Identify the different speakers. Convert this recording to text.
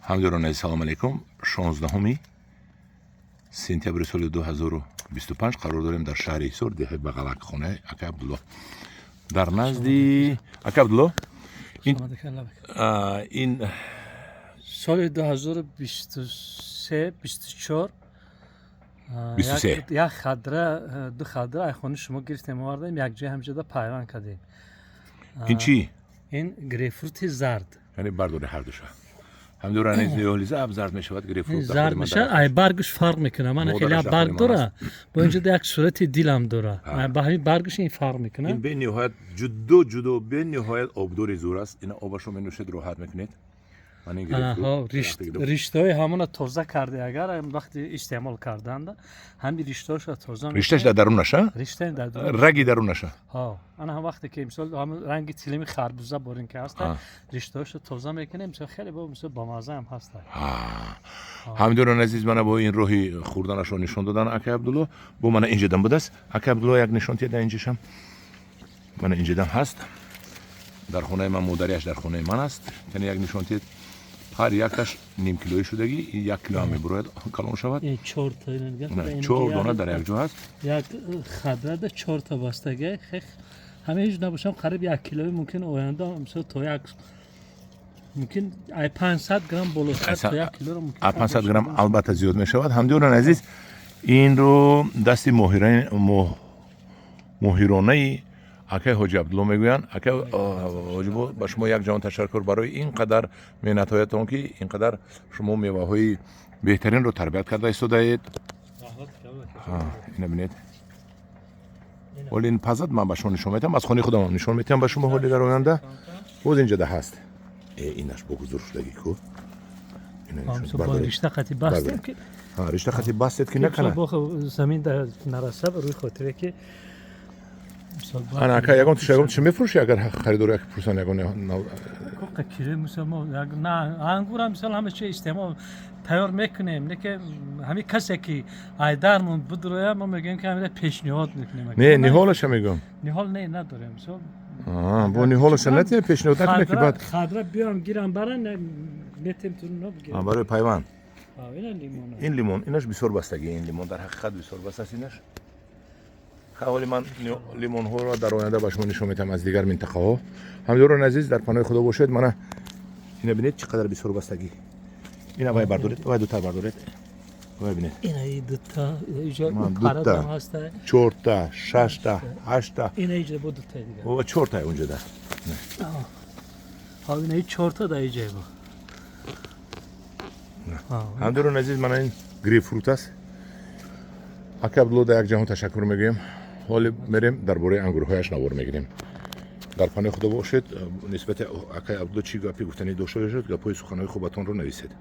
Speaker 1: Ҳамдиёрони азиз, салом алейкум. 16 сентябри соли 2025 қарор дорем дар шаҳри Ҳисор, деҳаи Бағалак, хонаи ака Абдулло. Дар назди ака Абдулло ин
Speaker 2: Соли 2023, 24.
Speaker 1: 23.
Speaker 2: Як хадра, ду хадра ай хонаи шумо гирифтем, овардем, якҷоя ҳамҷода пайванд кардем.
Speaker 1: Ин чӣ?
Speaker 2: Ин грейпфрути зард.
Speaker 1: Яъне бардори ҳардуша. Ҳамдиёрони азиз, аб зард мешавад грейпфрут.
Speaker 2: Зард мешавад, ай баргаш фарқ мекунад. Мана, хеле барг дора, бо инҷо як сурати дилам дора, ба ҳамин баргаш ин фарқ мекунад.
Speaker 1: Ин бениҳоят ҷудо ҷудо, бениҳоят обдори зур аст. Ина обашро менӯшед, роҳат мекунед.
Speaker 2: Риштаҳои ҳамона тоза карде, агар вақти истеъмол карданда ҳами риштаҳоша тоза.
Speaker 1: Ришташ дар дарунаша?
Speaker 2: Риштаи дар
Speaker 1: раги дарунаша.
Speaker 2: Ана ҳам вақте ки, мисол, ҳамн ранги тилими харбуза борин ки ҳаста, риштаҳоша тоза мекунем. Мисол, хеле бо, мисол, бамаза ҳам ҳаста.
Speaker 1: Ҳамдиёрони азиз, мана бо ин роҳи хӯрданашро нишон додан ака Абдулло. Бо мана инҷадан будааст. Ака Абдулло, як нишон тиҳед инҷашам. Мана инҷадан ҳаст. Дар хонаи ман, модариаш дар хонаи ман аст. Яъне як нишон тиҳед. Ҳар якташ нимкилоӣ шудагӣ, як кило ҳам мебурояд, калон шавад. Чор дона дар як ҷо ҳаст.
Speaker 2: Як хадрада чорта бастага. Ҳама ҳеҷ набошам, қариб як килои мумкин оянда, мисол, то як мумкин ай 500 грамм болотар, то як килоро мумкин.
Speaker 1: 500 грамм албатта зиёд мешавад. Ҳамдиёрони азиз, инро дасти моҳиронаи акай Ҳоҷи Абдулло мегӯянд. Акай Ҳоҷибо, ба шумо як ҷаҳон ташаккур барои ин қадар меҳнатҳоятон, ки ин қадар шумо меваҳои беҳтаринро тарбият карда истодаед. Ина бинед, ҳоли ин пазад, ман ба шумо нишон метиҳам, аз хонаи худам нишон метиҳам ба шумо. Ҳоли дар оянда боз инҷода ҳаст. Инаш бо ҳузур шудагӣ ку.
Speaker 2: Ришта қати бастем ки
Speaker 1: Ришта қати бастед ки накана.
Speaker 2: Замин нараса, рӯи хотире ки.
Speaker 1: Ана, ака, ягон ягон чи мефурӯшӣ, агар харидор як пурсан, ягон?
Speaker 2: Кире, мисол, мо на ангура, мисол, ҳама чи истеъмол тайёр мекунем, не ки ҳамин касе ки айдармон будроя, мо мегӯем ки ҳамина пешниҳод мекунем.
Speaker 1: Не, ниҳолаша мегӯям.
Speaker 2: Ниҳол не, надорем, мисол.
Speaker 1: Бо ниҳолаша натиҳем, пешниҳод накунем ки баъд.
Speaker 2: Хадра биём, гирам, баран, метем, ту
Speaker 1: барои пайванд. Ин лимон, инаш бисёр бастагӣ, ин лимон дар ҳақиқат бисёр баст аст инаш. Ҳоли ман лимонҳоро дар оянда ба шумо нишон метиҳам аз дигар минтақаҳо. Ҳамдиёрони азиз, дар паноҳи Худо бошед. Мана ина бинед, чӣ қадар бисёр бастагӣ. Ина вай бардоред, вай дута бардоред, вай бинед. Дута, чорта, шашта, ҳашта, чорта унҷода.
Speaker 2: Чорта да иҷа.
Speaker 1: Ҳамдиёрони азиз, мана ин грейпфрут аст. Ака Абдулло, да як ҷаҳон ташаккур мегӯем. Ҳоле мерем, дар бораи ангурҳояш навор мегирем. Дар паноҳи Худо бошед. Нисбати акай Абдулло чӣ гапи гуфтанӣ дошта бошед, гапҳои суханҳои хубатонро нависед.